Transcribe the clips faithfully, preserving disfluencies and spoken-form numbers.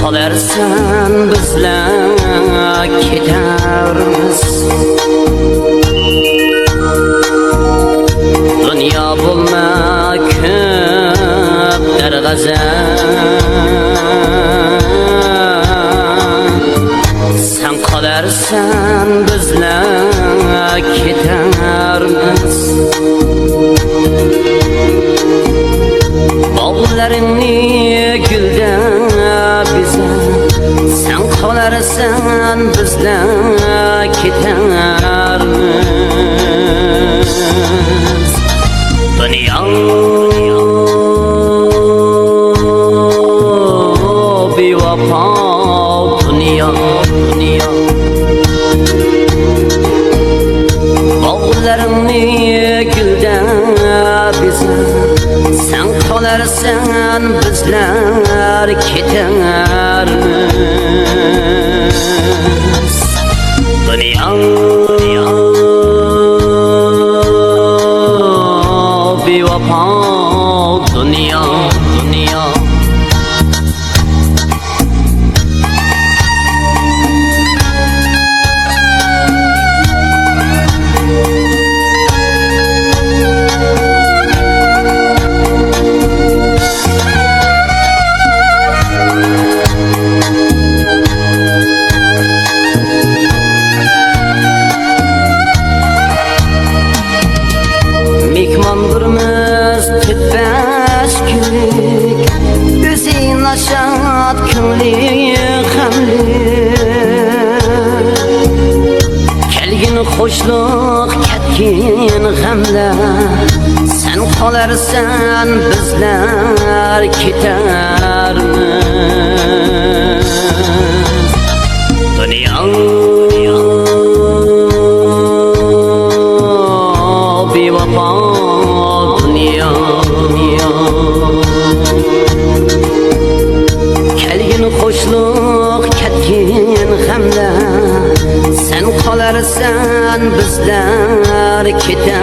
قالارسەن بىزلەر كېتەرمىز. دۇنيا بولما كۆپ دەرغەزەپ. سەن قالارسەن بىزلەر كېتەرمىز. باغلىرىڭنى گۈلدە بېزە، سەن قالارسەن بىزلەر كېتەرمىز. دۇنيا بىۋاپا دۇنيا، دۇنيا. باغلىرىڭنى گۈلدە بېزە، سەن قالارسەن بىزلەر كېتەرمىز. دۇنيا، دۇنيا، بىۋاپا دۇنيا، دۇنيا. مېھماندۇرمىز تۆت-بەش كۈنلۈك، ئۆزى ناشات، كۆڭلى غەملىك. كەلگىن خوشلۇق، كەتكىن غەملەر، سەن قالارسەن، بىزلەر كېتەرمىز. دۇنيا، دۇنيا، بىۋاپا دۇنيا، دۇنيا. كەلگىن خوشلۇق، كەتكىن غەملەر، سەن قالارسەن، بىزلەر كېتەرمىز.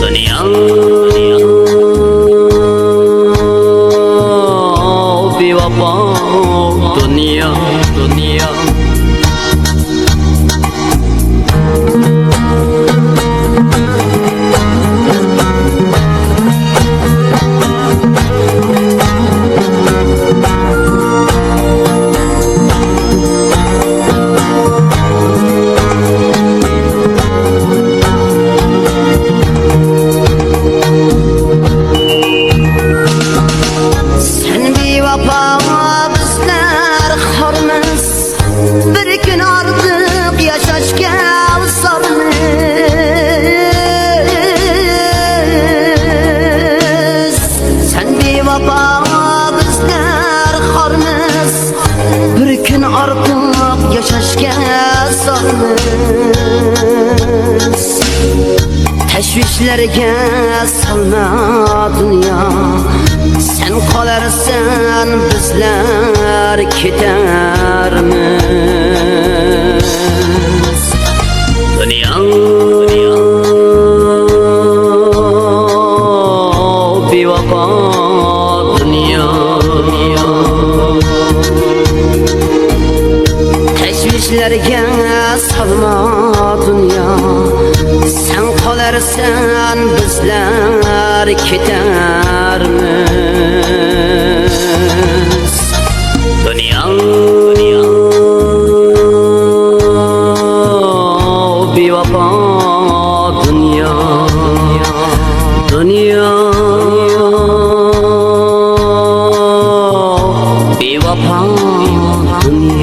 دۇنيا، دۇنيا، بىۋاپا دۇنيا، دۇنيا. سەن بىۋاپا، بىزلەر خارمىز، بىر كۈن ئارتۇق ياشاشقا زارمىز. سەن بىۋاپا، بىزلەر خارمىز، بىر كۈن ئارتۇق ياشاشقا زارمىز. تەشۋىشلەرگە سالما دۇنيا، سەن قالارسەن، بىزلەر كېتەرمىز. دۇنيا، دۇنيا، بىۋاپا دۇنيا. تەشۋىشلەرگە سالما دۇنيا، سەن قالارسەن، بىزلەر كېتەرمىز. دۇنيا، دۇنيا، بىۋاپا دۇنيا، دۇنيا، بىۋاپا دۇنيا.